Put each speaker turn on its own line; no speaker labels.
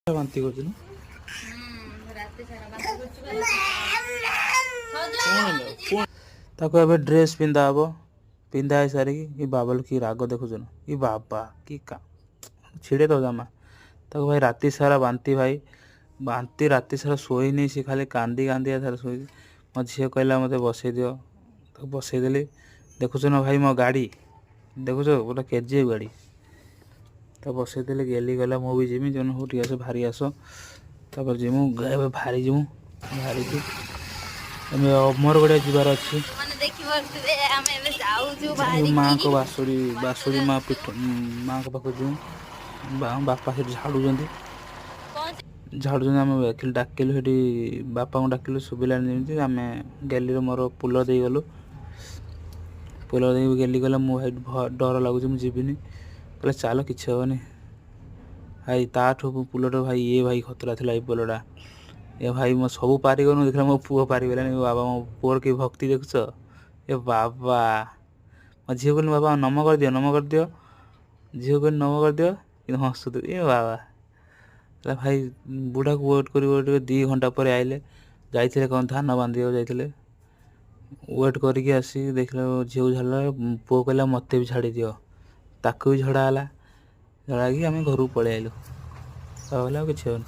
ବାନ୍ତି କରୁଛୁ ନା?
ରାତି ସାରା ବାନ୍ତି କରୁଛୁ।
ତାକୁ ଏବେ ଡ୍ରେସ୍ ପିନ୍ଧା ହବ। ପିନ୍ଧା ହେଇସାରିକି, ଏ ବାବାଲ କି ରାଗ ଦେଖୁଛ ନା? ଏ ବାବା କି କା ଛିଡ଼େ ତ ଜାମା। ତାକୁ ଭାଇ ରାତି ସାରା ବାନ୍ତି, ଭାଇ ବାନ୍ତି, ରାତି ସାରା ଶୋଇନି ସେ, ଖାଲି କାନ୍ଦି କାନ୍ଦି ସାରା ଶୋଇଛି। ମୋ ଝିଅ କହିଲା ମୋତେ ବସେଇ ଦିଅ, ତାକୁ ବସେଇଦେଲି। ଦେଖୁଛ ନା ଭାଇ, ମୋ ଗାଡ଼ି ଦେଖୁଛ, ଗୋଟେ କେଜିଏଫ୍ ଗାଡ଼ି। ତାକୁ ବସେଇଦେଲି, ଗେଲି ଗଲା ମୁଁ ବି ଯିମି। ଜଣ ହଉ ଟିକେ ଆସ, ଭାରି ଆସ, ତାପରେ ଯିମୁ। ଏବେ ଭାରି ଯିମୁ, ବାହାରିକି ଏବେ ଅମରଗଡ଼ିଆ ଯିବାର ଅଛି।
ମାନେ ଦେଖିପାରୁଥିବେ, ଆମେ ଏବେ ଯାଉଛୁ।
ମାଆଙ୍କ ବାସୁରୀ, ବାସୁରୀ ମା ପୀଠ, ମାଆଙ୍କ ପାଖକୁ ଯିବୁ। ବାପା ସେଠି ଝାଡ଼ୁଛନ୍ତି, ଝାଡ଼ୁଛନ୍ତି। ଆମେ ଖାଲି ଡାକିଲୁ ସେଠି, ବାପାଙ୍କୁ ଡାକିଲୁ, ଶୁଭିଲାନି ଯେମିତି। ଆମେ ଗେଲିର ମୋର ପୁଲ ଦେଇଗଲୁ। ପୁଲ ଦେଇ ଗେଲି ଗଲା, ମୁଁ ଭାଇ ଡର ଲାଗୁଛି, ମୁଁ ଯିବିନି। କହିଲେ ଚାଲ, କିଛି ହେବନି। ଭାଇ ତାଠୁ ପୁଲଟା ଭାଇ ଇଏ ଭାଇ ଖତରା ଥିଲା ଏଇ ପୋଲଟା। ଏ ଭାଇ ମୋ ସବୁ ପାରିଗଲୁ, ଦେଖିଲା ମୋ ପୁଅ ପାରିଗଲାନି। ବାବା, ମୋ ପୁଅର କି ଭକ୍ତି ଦେଖୁଛ? ଏ ବାବା, ମୋ ଝିଅ କହିଲି ବାବା ନମ କରିଦିଅ, ନମ କରିଦିଅ। ଝିଅ କହିଲି ନମ କରିଦିଅ, କିନ୍ତୁ ହସୁଥିବ। ଏ ବାବା ହେଲା ଭାଇ, ବୁଢ଼ାକୁ ୱେଟ୍ କରି ୱେଟ୍ କରି 2 ଘଣ୍ଟା ପରେ ଆଇଲେ। ଯାଇଥିଲେ କ'ଣ ଧାନ ବାନ୍ଧିବାକୁ ଯାଇଥିଲେ। ୱେଟ୍ କରିକି ଆସିକି ଦେଖିଲା ଝିଅକୁ ଝାଡ଼ିଲା, ପୁଅ କହିଲା ମୋତେ ବି ଛାଡ଼ିଦିଅ, ତାକୁ ବି ଝଡ଼ା ହେଲା। ଝଡ଼ା ହେଇକି ଆମେ ଘରକୁ ପଳେଇ ଆଇଲୁ। କହିଲା ଆଉ କିଛି ହେବନି।